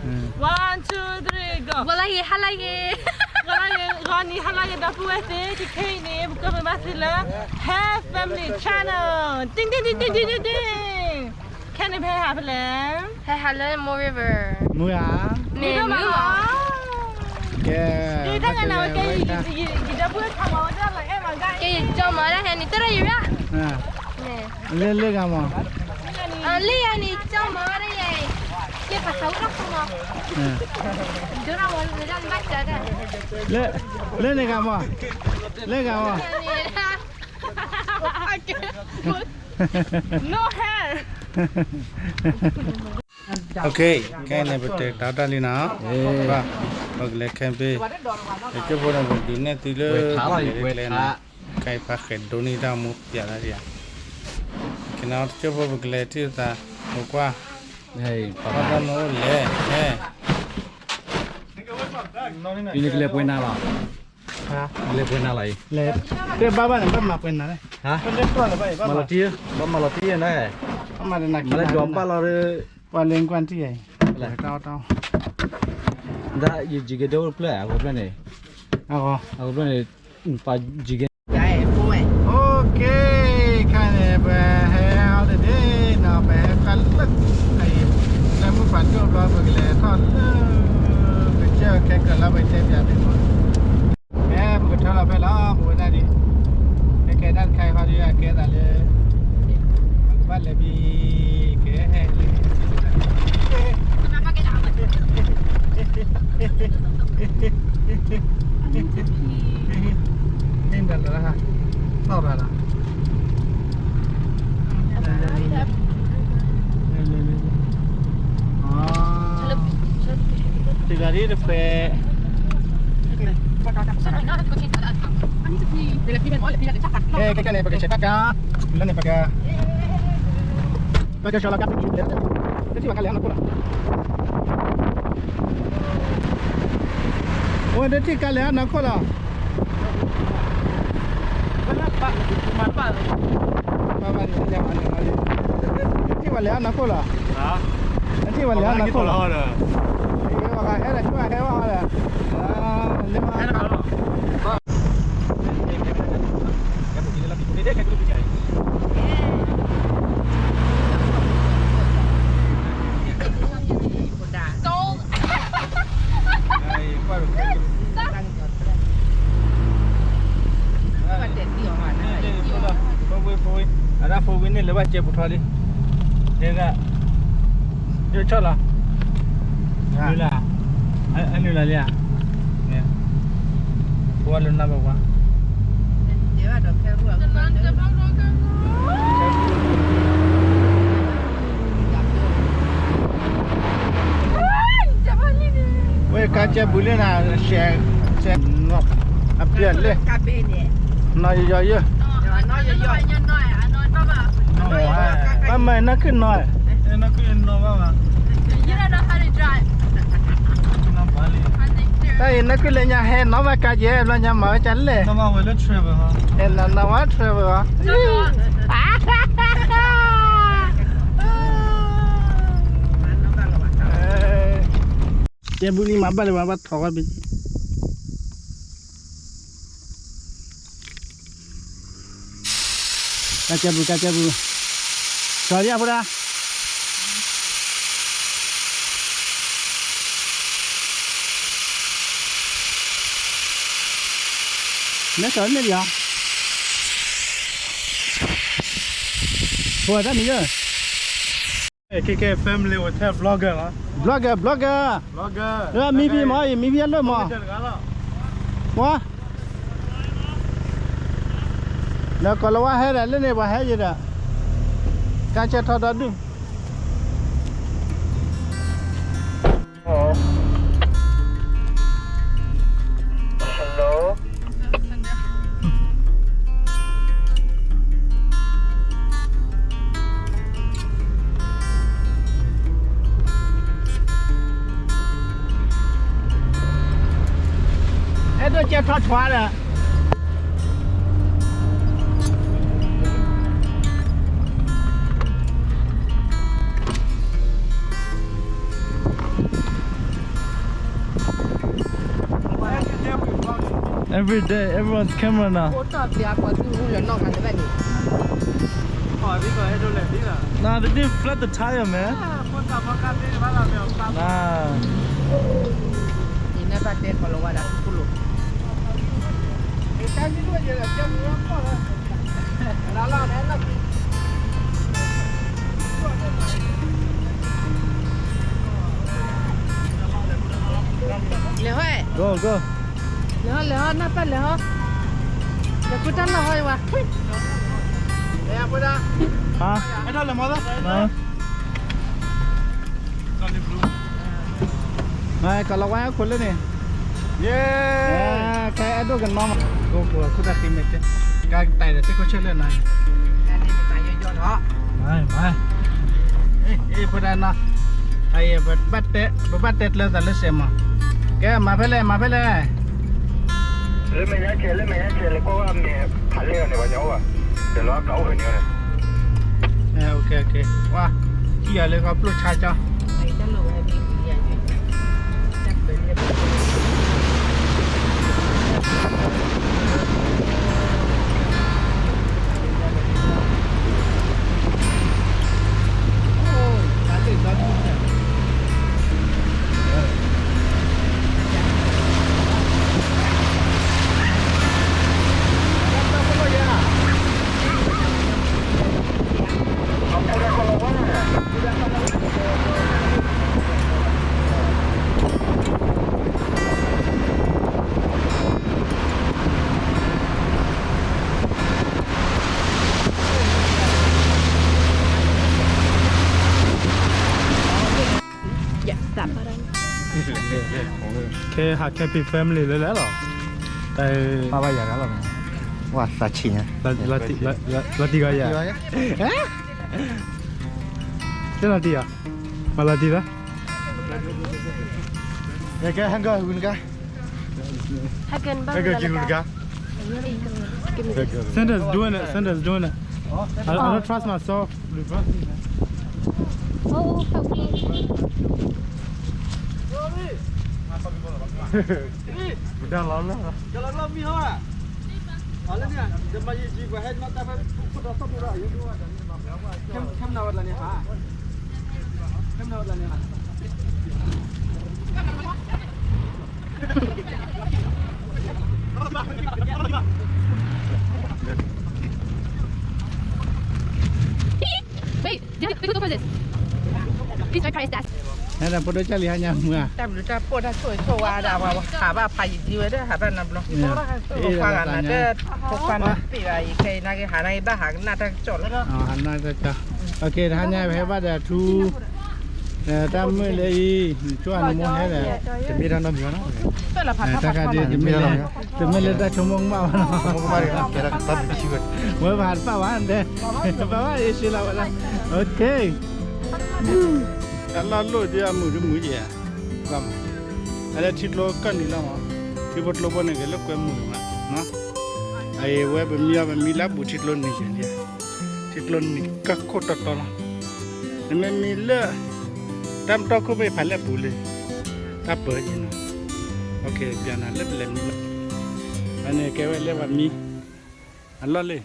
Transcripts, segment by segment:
One, two, three, go. ဂီၤလၢဂ့ၤ ဟါလၢဂ့ၤ, ဂီၤလၢဂ့ၤ ဂီၤနံၤဟါလၢဂ့ၤ ဒီပုၢ်ဝဲၢ်သ့ၣ်, ခဲခဲအံၤန့ၣ် ပကမၤဘၣ်သုလၢ Hair Family Channel, တံၢ်တံၢ်တံၢ်တံၢ်တံၢ်တံၢ်တံၢ်, ခဲန့ၣ်ဖဲဟးဖဲလဲၣ်, ဟဲဟးလၢ Moon River, မုၢ်ဧါ, မ့ၢ်မုၢ်လီၤ, ကဲ, တၢ်ဂၤနၤဝဲကဲ, ယဒီပုၢ်ဝဲၢ်ခးမၤဝဲဒၣ်လၢအဲၣ်မၤဂၤ, ကဲယကၠီမၤဒၣ်ဟဲန့ၣ် တရၢ်ယရၣ် လၢလၢဂၤမး, လၢယၤန့ၣ် ကၠီမၤဝဲဒၣ်ယၤအံၤ, ကဲပှၤသးဝဲဒၣ်ခိၣ်မး, ဒိၣ်ထီၣ်ဝဲလၢဒၣ်ဘၣ်စၢ်ဒၣ်, လၢန့ၣ်ဂၤမး, လၢဂၤမး, no hair. ခဲအံၤန့ၣ် ပတဲတၢ်တၢ်လံနီၤ, ပကလဲၤ camping, ယကၠိဖိန့ၣ် ပဒုးနဲၣ်သုလၢ ပလဲၤကျဲနီၤ, ခဲအံၤပှၤဃဲၤဒိးန့ၢ်တၢ်မူပၠးတၢ်ဒံးဧါ, ကဲနီၤ တကၠိဖိပကလဲၤထံၣ်သး, အိၣ်ကွၢ်, ဘၣ်တၢ်မူအိၣ်လဲၣ်, အံၤန့ၣ်ကလဲၤပှဲၤနၤလီၤ, ကလဲၤပှဲၤနၤလီၤအံၤ, တဘၣ်ဘၣ်န့ၣ် ဘၣ်မၤပှဲၤနၤ, မၤလီၤတံၢ်, ဘၣ်မၤလီၤတံၢ်, မၤလၢယီၤဘၣ်လီၤ, ပှၤလဲၤကွၢ်တံၢ်အံၤ, တၢ်, ဒ်ယကဲဒိၣ်တဖျၢၣ် အဂီၢ်ဖျၢၣ်န့ၣ်, အဂီၢ်ဖျၢၣ်န့ၣ်, ပှၤယကဲ, ခဲအံၤန့ၣ် ပဟဲ holiday နီၤ, ပဟဲကွၢ်လၢ, လၢမုၢ်ပှၢ်ဒိၣ်ဘျီ ပကလဲၤထီၣ်လၢ, ပကစၢၢ်ခဲကၢၤလၢပတဲပၠးန့ၣ်မး, ဖဲပကထၢလီၤဖဲလီၤ ပဝဲဒၣ်ဒ်, ဟဲကဲတၢ်တခါအံၤဟီဒ်အကဲသးလၢ, ပကဘၣ်လဲၤဘံ, ကဲဟဲ, ဟဲဒၣ်လၢ, သီၣ်ရၤလီၤ, တဂၤဒ်တဖျဲး, ကဲကဲန့ၣ် ပကဆဲးတၢ်ကါ, လၢန့ၣ်ပက, ပကဆှီလီၤကါ, တထံၣ်ဘၣ်ကါလဲၣ်အနီၢ်ခိၣ်လီၤ, အဝဲတထံၣ်ကါလဲၣ်အနီၢ်ခိၣ်လီၤ, ထံၣ်ဝဲလဲၣ်အနီၢ်ခိၣ်လီၤ, ထံၣ်ဝဲလဲၣ်အနီၢ်ခိၣ်လီၤ, ဟဲလီၤဆိဟဲဝဲလီၤ, အဒၣ် four wheel န့ၣ် လၢဘၣ်ကဲပူၤထီၣ်လံ, ဒ်, ယိၣ်ဆီၣ်လီၤ, နုာ်လီၤ, အနုာ်လီၤလံဧါ, ပှၤလၢနၤဘၣ်ပှၤ ဝဲကါကဲဘူးလၢနၤ, အပျဲၢ်လၢ, နီၢ်ယီၤယီၤ, ဘၣ်မၤနၢ်ခုၣ်နီၤ, တၢ်အံၤနၢ်ခုၣ်လၢညါဟဲနီၢ်ဘၣ်ကါကဲဘျီညါမၤဝဲကါလဲၣ်, ဟဲနီၢ်နီၢ်ဝဲ travel အီၤ, ကဲဘူးလံမၤဘၣ်လၢၤဘၣ် ဘၣ်ထီၣ်ဝဲဘၣ် ကါကဲဘူး ကါကဲဘူး, ကၠီၤလံအဖိဒၣ်, မ့ၢ်ကၠီၤမ့ၢ်လံဧါ, ဖိတၢ်မံၤလၢ ခဲခဲ family hotel vlogger လီၤ, vlogger vlogger, မံဖံမ့ၢ်အံၤ မံဖံအလၢမး, ဝါ ဒီးကီၤလၤဝါဟဲဒီး လၢန့ၣ်ပှၤဟဲယံၤဒီး ကါဆဲးထီၣ်ဒီဒူၣ် Hello. အဲၣ်ဒိးကဲထီၣ်ထွါဒီး Hello. Every day, everyone's camera now. Nah, they didn't flood the tire, man. Nah. လဲၤဟီၣ် Go, go. လဲၤဟီၣ် လဲၤဟီၣ် နၢ်ပၢၢ်လဲၤဟီၣ်, လဲၤဃုတၢ်လီၢ်ဟီၣ်ယဝၤ, ဟါ, ကလီၤဝါဟဲခိၣ်လၢန့ၣ်, ယဲ, ကဲအဲၣ်ဒိၣ်ကနီၤမး, ကိးခိၣ်တၢ်ဃံမဲာ်တဲ, ကဲတၢ်ဒီးသ့ၣ်ခိၣ်ဆၢလၢနၤ, မၤ, မၤ, အ့ၣ် ဖိဒၣ်နီၤ, အံၤ ပဘၣ်တဲကျၢၤသးလၢစဲးမး, ကဲမၤဖဲလဲၣ် မၤဖဲလဲၣ် လၢမဲာ်ညါဆဲး လၢမဲာ်ညါဆဲး လဲၤကွၢ်ဝဲအမဲာ်ဖးလဲၢ်အီၤန့ၣ် ပှၤညီအိၣ်ဘၣ်, တလီၤကအိၣ်ဖဲန့ၣ်အီၤန့ၣ်, ဝါ, ထံၣ်ယၤလၢကပျိၢ်ဆါကၠီ, ခဲ Happy Family လၢလဲၣ်လီၤ, ပၢ်ဘၣ်ယၤလီၤ, ဝါသးဆံးညါ, လီၤတံၢ်ဂီၤယၤ, လီၤတံၢ်ဂီၤ, မၤလီၤတံၢ်လီၤ, ကဲ ဟဲက့ၤဂုၤနကါ, ဟဲက့ၤဂုၤနကါ, Santa's doing it, Santa's doing it, I, I don't trust myself reversing, man. ဟဲဒီးဖိဒိၣ်ကၢ်လံဟါညါမုၢ်ဧါ, တၢ်ဘျုးတၢ်ဖှိၣ်တၢ်ဆိၣ်ဂ့ၤဆိၣ်ဝါဒၣ်ဝဲ ဟးဘၣ်ဖးယံာ်ဒံဝဲဒၣ် ဟးဘၣ်နဘျီ, ဖိခွါဂၤနၤတၢ်, ဖိခွါနပ့ၢ်ဘၣ်အံၤ ခဲအံၤနာ်က့ၤ ဟးနာ်က့ၤဘၣ်ဟးကနၣ်တၢ်ကစီၣ်လီၤ, ဟးနာ်က့ၤတၢ်ကစီၣ်, တဟါညါပဟဲဘၣ်ဒီးထူ တၢ်မုာ်လၢအံၤ နဆိၣ်အနမိၢ်ဟဲဒီး, တမ့ၢ်တၢ်နီတမံၤဘၣ်နီၤ, တမ့ၢ်လၢတၢ်ဆိကမိၣ်ကမၣ်ဘၣ်နီၤ, ဝဲပဟးတပာ်ဘၣ်, ပာ်ဘၣ်အ့ၣ်စ့လီၤဝဲဒၣ်, တၢ်လီၢ်လိၣ်ဒ်အမုာ်ဒ်မုာ်ယဲၢ်, အလၢထံကျိကၢၢ်နံၤလီၤမး, ထံဖိကျိဖိန့ၣ် ကဲလၢကွဲမုာ်မး, အအံၤဝဲပမံအီၤ ပမံလၢအဘူးထံကျိနံၤယဲၢ်, ထံကျိနံၤကၢၢ်ခိၣ်တီတီလီၤ, နမ့ၢ်မံလၢ တၢ်မတီၢ်ခိၣ်ဖဲဖးလဲၢ်ပူၤလံ, တၢ်ပၢၤအံၤနီၤ, ပျးနၤလၢပလဲၤမံလီၤ, အန့ၣ်ကဲဝဲလၢပှၤမံ, အလီၢ်လံ,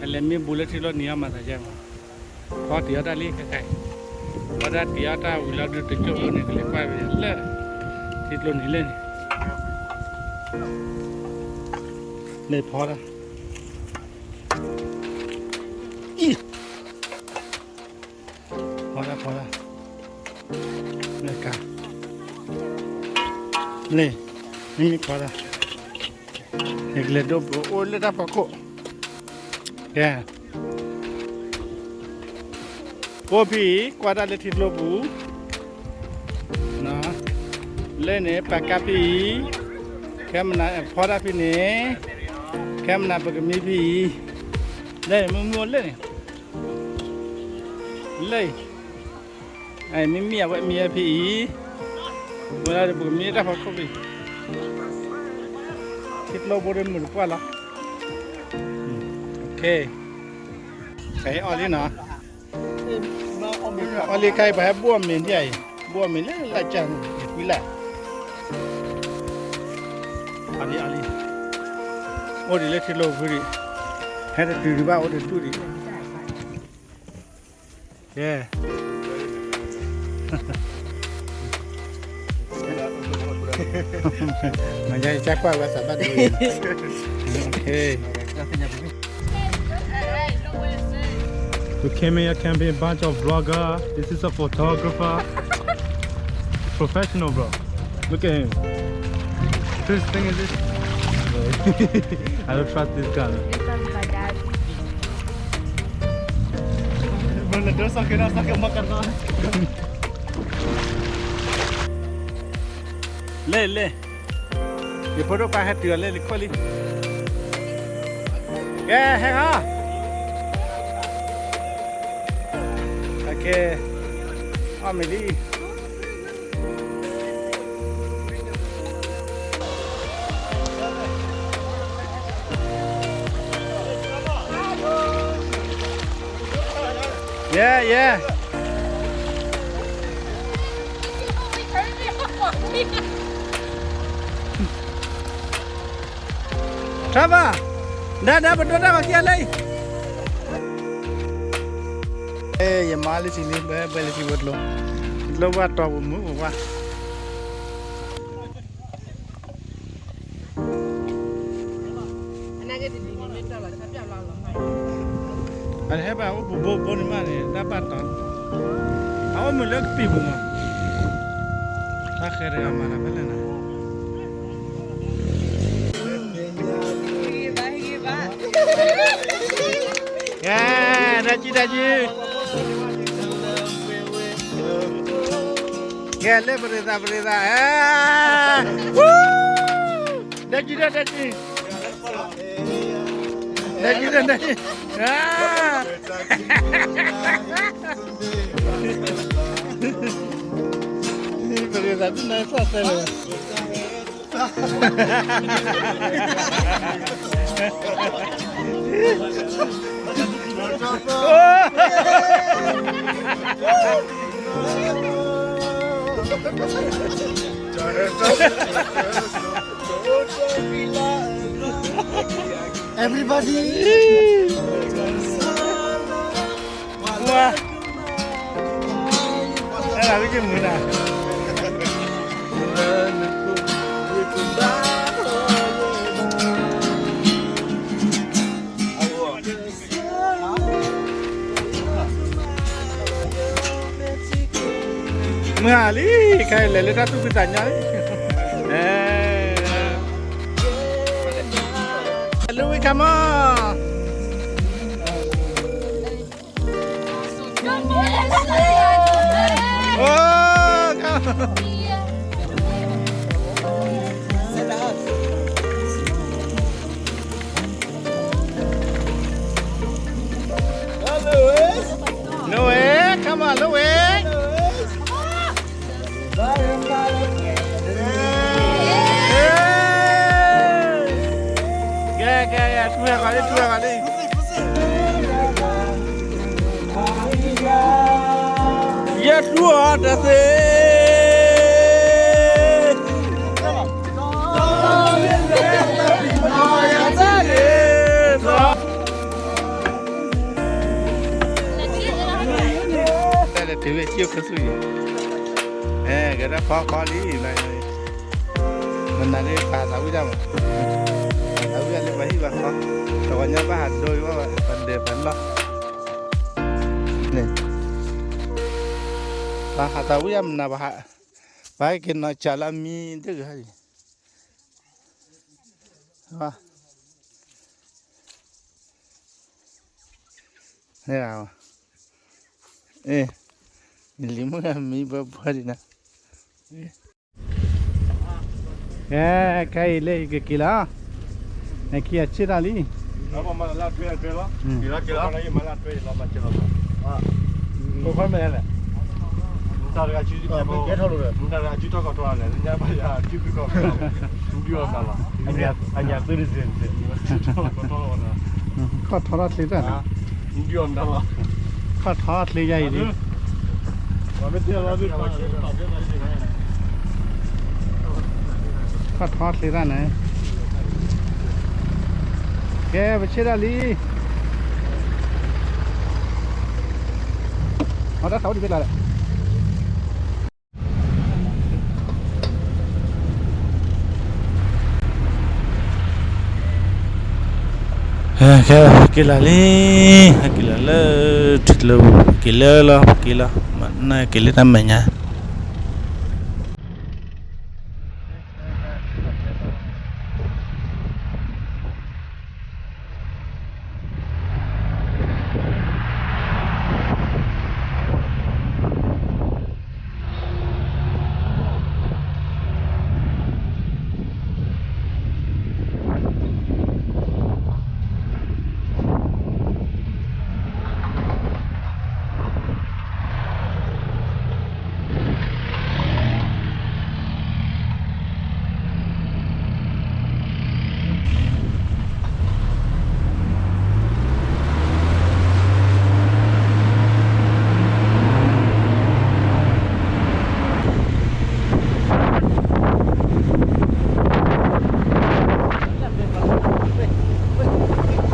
အလဲၤမံဘူးလၢထံကျိနံၤအီၤမၤသးယဲၢ်မး, ဖီတံၢ်အီၣ်တၢ်လံခဲခါအံၤ, ဖီတၢ်တံၢ်အီၣ်တၢ်ဝံၤလီၤဒုးတကၠိၣ်ဖိန့ၣ် ကလဲၤကွၢ်ဝဲလၢ ထံကျိနံၤလၢန့ၣ်, လဲၤဖီတၢ် ဖီတၢ်ဖီတၢ်, လၢကါ, လၢ, မ့မ့ၢ်ဖီတၢ်, ယကလဲၤဒိးပအိၣ်လၢတၢ်ဖီခိၣ်, ကဲ, အိၣ်ဖဲအံၤ ကွၢ်တၢ်လၢထံကျိပူၤ, လၢန့ၣ် ပာ်ကါဖဲအံၤ, ခဲမနၤဖီတၢ်ဖဲန့ၣ်, ခဲမနၤပကမံဖဲအံၤ, လၢမုၢ်မုၢ်အိၣ်လၢန့ၣ် လၢအံၤ, မ့မ့ၢ်အဝဲမံဝဲဖဲအံၤ, ဝဲဒၣ်ဒီးပကမံတၢ်ဖီခိၣ်ဖဲအံၤ, ထံကျိဘိဒီးမုာ်တပှၢ်လီၤ, ခဲအံၤအီၣ်လံနီၤ, အီၣ်လံခါအံၤ ပှၤဟဲဘိၣ်အီၤမ့ၤဒ်အံၤ, ဘိၣ်အီၤမ့ၤလၢလၢ်ကၢ်န့ၣ် ကွံလၢ်, အလံ အလံ, အိၣ်ဒံးလၢထံကျိပူၤဒံး, ဟဲတတုၤဒံးဘၣ် အိၣ်တဒူၣ်ဒံး, ယဲ, မ့ၢ်ယါယကကွၢ်ဝဲသးဘၣ်ဒိအံၤ, okay. We came here camping, bunch of vlogger. This is a photographer. Professional, bro. Look at him. Whose thing is this? I don't trust this guy. This one is my dad. Bro, don't suck it up, suck it, suck it. လဲၤ လဲၤ, ယဖိဒိၣ်ခွါဟဲတုၤအီၤလၢလံၤခိၣ်လံ, ကဲ ဟဲခါ, အကဲ, အီၣ်မ့ၤလံ. Yeah, yeah. ထီဘၣ်, ဒါ ဒါ ပဒိတၢ်ဂီၤခံဂၤလၢအံၤ, ယမါလၢထံလံ ဘဲဘဲလၢထံဝဲကျိ, ကျိဝဲတီပူၤမုၢ်ပူၤဝါ. အဟဲဘၣ်အိၣ်ဘူးဘိဘိန့ၣ်မးန့ၣ် တၢ်ဘၣ်တီ, အအိၣ်မုာ်လၢကပံာ်ပူၤမး, တၢ်ဃဲတဂၤမၤနၤဖဲလဲၣ်နၤ. ကဲ, တၢ်ကံၢ်တၢ်ကံၢ်, ကဲ လၢပရ့သးပရ့သး, တၢ်ကံၢ်တၢ်ကံၢ်, တၢ်ကံၢ်တၢ်ကံၢ်, ပရ့သးဒ်န့ၣ်သီၣ်သဲလၢ Everybody. ဝါ, အဲဒါဝိကမုာ်နၤ. မုၢ်ဟါလံ, ခဲအံၤလဲၤလၢတၢ်သူၣ်ဖှံသးညီလံ. Louis, come on. Oh, come on. Louis, come on, Louis. ကဲ ကဲ ကဲ ထူဝဲဂီၤလံ ထူဝဲဂီၤလံ. ယဲၢ်ထူအီၤတသ့ တၢ်လဲၤတုၤဝဲစံၣ်အိၣ်ခၢၣ်ဆူၣ်အံၤ, အဲ ကဲဒၣ်ဖီခီလံ, မနုၤလၢပာ်သးဝံၣ်ဒၣ်မး, ပာ်သးဝံၣ်ဒၣ်လၢပှၤဟံၣ်ပှၤဃီ, တဂီၤညါဘၣ်ဟးဒိဝဲ ပှၤဒၢးပှၤလီၢ်န့ၣ်, ပှၤဟးသးဝံၣ်ဒၣ်မနုၤ ပှၤဟး, ပှၤဟဲက့ၤနီၤစၢ်လၢအမံဒၢၣ်ဂ့ၤဟဲလံ. အဲ, လံၤမုၣ်မံဘၢဘၢဒံးနၤ, ကဲ, ခဲအံၤလၢယကက့ၤလီၤ, နခံဂၤဆ့ၣ်တၢ်လံ. ခီၣ်ထီထီၣ်ချ့တၢ်န့ၣ်, ခီၣ်ထီထီၣ်ချ့တၢ်န့ၣ်, ခီၣ်ထီထီၣ်ချ့ယါအံၤလံ, ခီၣ်ထီထီၣ်ချ့တၢ်န့ၣ်. ကဲ ပဆ့ၣ်ဒၣ်လံ, အတၢ်သးအိၣ်ဒံးတကျါဒီး ကဲ ပက့ၤလီၤလံ, ပက့ၤလီၤလၢထံကျိပူၤ, ပက့ၤလၢလီၤ, ပက့ၤလီၤ, မ့ၢ်နက့ၤလၢတၢ်မဲာ်ညါ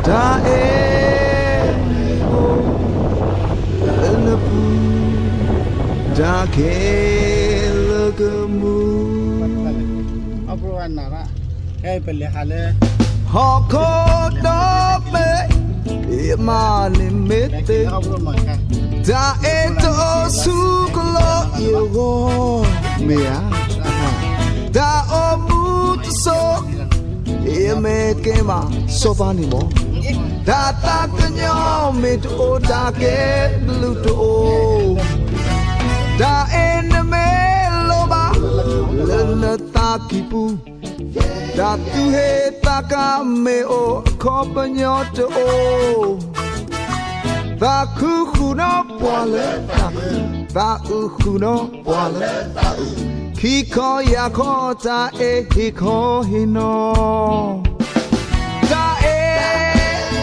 တၢ်အဲၣ် လၢနပူၤ, တၢ်ကဲလၢကမူ, ဟီၣ်ခိၣ်ဒီဘ့ၣ်, ယမၤန့ၢ်မ့ၢ်သ့, တၢ်အဲၣ်တအိၣ်ဆူကလီယဂီၢ်, မ့ၢ်ဧါ, တၢ်အိၣ်မူတစိၤ ယမ့ၢ်က့ၤမၤစီၤပၤန့ၣ်မး, တၢ်သးကညီၤမ့ၢ်တအိၣ် တၢ်ကဲဘျုးတအိၣ်, တၢ်အဲၣ်နမ့ၢ်လိၣ်ဘၣ် လၢနသးကံၢ်ပူၤ, တၢ်သူၣ်ဟ့သးကါမ့ၢ်အိၣ် အခီပညီတအိၣ်, သးခုဃုာ်နီၣ်ပှၤလၢသးခု, သးအုးဃုာ်နီၣ်ပှၤလၢသးအုး, ခံခီယၢ်ခီတၢ်အဲၣ်ဟ့ၣ်ခီဟ့ၣ်နီၤ